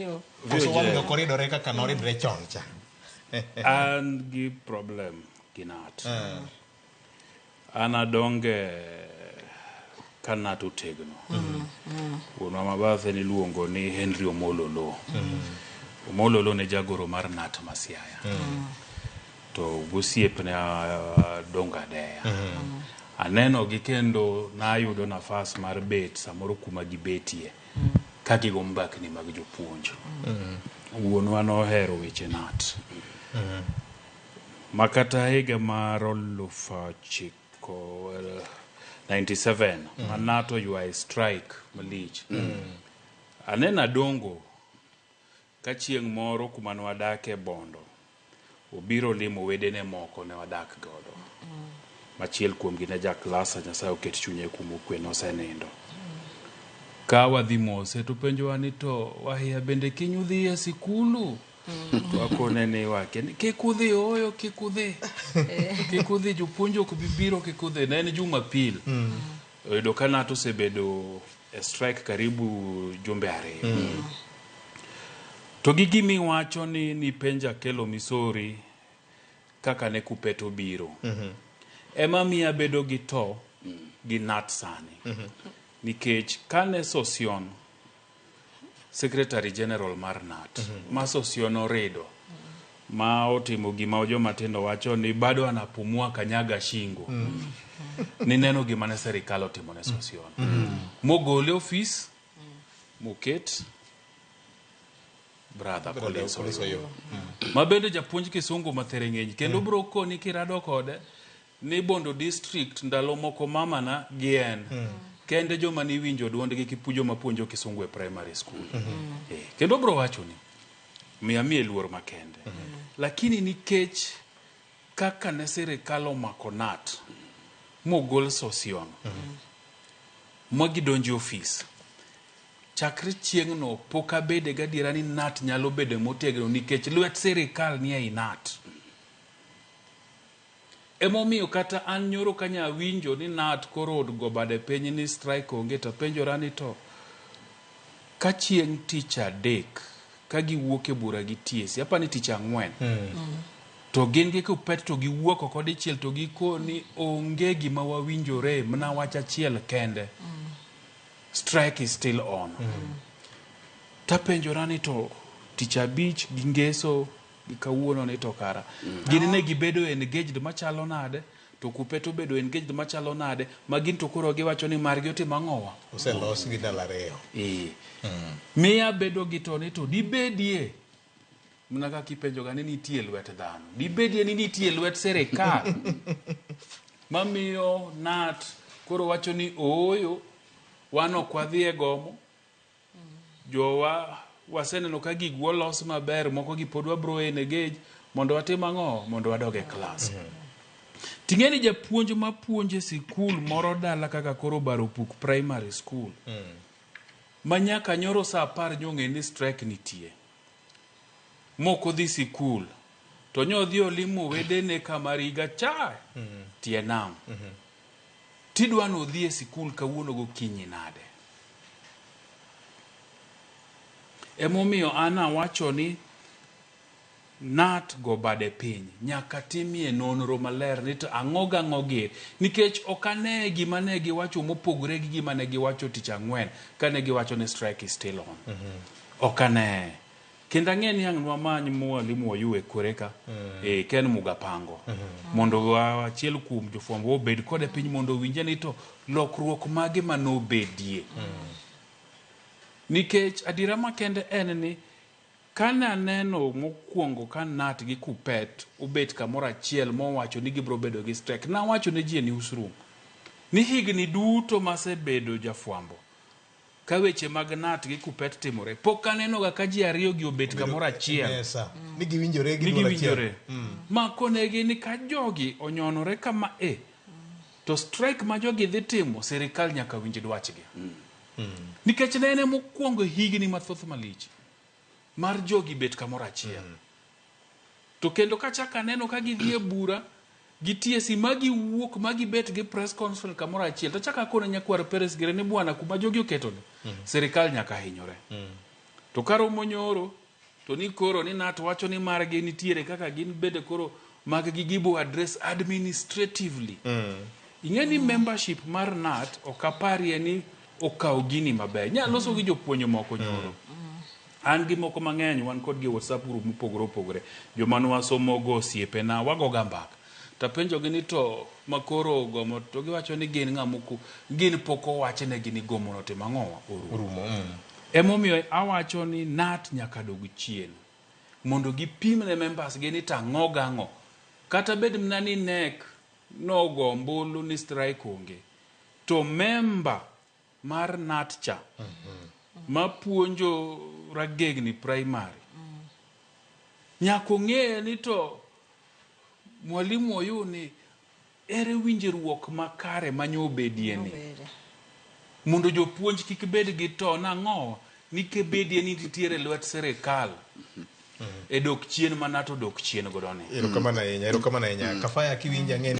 Koso wang'ni ok oridore kaka noridre chon cha. An gi problem gi nat. An adonge ka nat otegno. Wuonwa mabathe niluongo ni Henry Omolo Oloo. Omolo Oloo ne jagoro mar nat ma Siaya. To gosiepne adongo adeya. Aneno gi kendo nayudo nafas mar bet samoro kuma gibetie. Ka gigo mbakni mag jopuonj. Wuonwa nohero weche nat. Ma kata higa mar 997 ma nat oywaye strike malich. Aneno Adongo ka chieng' moro kuma ne wadake Bondo, obiro limo wedene moko ne wadak godo. Machiel kuomgi ne ja klasa, Nyasaye oket chunye kuma okwe, nosenindo. Ka wadhi mose to penjowa ni to wahia bende kiny udhi e sikulu? To wakone ni wakia ni kik udhi ooyo kik udhi. Kik udhi jopuonj ok bi biro kik udhi. Ne en Jumapil. Oyudo ka nato osebedo e strike karibu jumbe ariyo. To gi gima iwacho ni nipenjo Akelo Misori kaka ne Kuppet obiro. Ema miyo abedo gi to gi nat sani. Nikech kane Sosion Secretary General mar nat ma Sosion orido ma otimo gima joma tindo wacho ni bado anapumua kanyaga shingo. Nineno gima ne serikal otimo ne Sosion. Mogole ofis moket brother Collins Oyo. Ma bende japuonj kisungu ma thereng'eny kendo bro koni kirado kode ni Bondo district ndalo moko mamana gi en kende joma niwinjo duondgi ki joma puonjo kisungu e primary school. Eh, kendo bro wachoni miya miye luor makende. Lakini nikech kaka ne sirikal omako nat mogol Sosion ma gidonjo e ofis chakre chieng'no pok abede gadiera ni nat nyalo bedo motegno nikech lwet sirikal nie i nat. Emomiyo kata an nyoro kanya awinjo ni nat koro go bade piny ni strike onge to apenjora ni to ka chieng' tich adek ka giwuok e bura gi TSC apa ni tich ang'wen to gin gi Kuppet to giwuok oko dichiel to gikoni onge gima wawinjore mana wach achiel kende strike is still on. Tapenjora ni to tich abich gi ngeso gi kawuono ni to kara gin ne gibedo engaged machalo nade to Kuppet obedo engaged machalo nade ma gin to koro giwacho ni margi otimo ang'owa Oselos gi ndalo ariyo. ee miya bedo gi to ni to dibedie mana kaka ipenjoga ni nitie lwet dhano dibedie ni nitie lwet sirikal mamiyo nat koro wacho ni ooyo wan ok wadhi e gomo jowa waseneno ka gigwa olos maber moko gi pod wabro engage mondo watim ang'o mondo wadog e klas ting'e ni japuonj mapuonjo e sikul moro dala kaka koro Baropuk Primary School ma nyaka nyoro saa apar nyong'e ni strike nitie mok odhi sikul to nyodhi olimo wedene kama riga cha tie nam tidwa ni odhi e sikul kawuono gokinyi nade emomiyo an awacho ni nat go bade piny nyaka timie nonro maler ni to ang'o gang'o gi nikech ok ane gima ne giwacho mopogore gi gima ne giwacho tich ang'wen kane giwacho ni strike is still on ok ane kendo ang'e ni ang' nwamany mwalimu Oyuwe kore ka e Ken Mugapango mondo achiel kuom jofwambo obed kode piny mondo owinje ni to lokruok mage manobedie nikech adiera makende en ni kane aneno mokwongo ka Nat gi Kuppet obet kamoro achiel mowacho ni gibiro bedo gi strike nawacho ne ji e newsroom ni higni duto masebedo jafwambo ka weche mag Nat gi Kuppet timore pok aneno ga ka ji ariyo gi obet kamoro achiel Mesa. Ni giwinjore gi ni duol achiel. giwinjore ma konegi ni ka jogi onyonore kama e to strike ma jogi dhi timo sirikal nyaka winj dwachgi nikech ne en emokwongo higni mathoth malich mar jogi bet kamoro achiel to kendo kachak aneno ka gidhi e bura gi TSC ma giwuok ma gibet gi press conference kamoro achiel to achak akone nyakwar Peres gire ni bwana kuma jogi oketo ni sirikal nyaka hinyore. To karomo nyoro to ni koro ni NAT wacho ni margi nitiere kaka gin bende koro mag gi gibo address administratively. Ing'e ni membership mar NAT ok aparie ni okawo gini maber. Nya loso gi jopuonj moko nyoro. An gi moko mang'eny wan kod gi WhatsApp group mopogore opogore. Joma nwasomogo osiepena wagoga mbaka. Tapenjogi ni to makoro gomo to giwacho ni gin ng'amoko gin pok owachnegi ni gomono otimo ang'owa orumo. Orumo. Emomiyo awacho ni NAT nyaka dog chien mondo gipim ne members gi ni tang'o gang'o. Kata bed mana ni NEC nogo ombulu ni strike onge, to member mar NAT cha mapuonjo Ragegni primary nyaka ong'e ni to mwalimu Oyu ni ere winjruok makare manyobedie ni Obede. mondo jopuonj kik bed gi to nang'o nikebedie ni nitiere lwet sirikal e dok chien ma nato dok chien godo ni Erokamano ahinya, erokamano ahinya. Kafaya kiwinja ng'e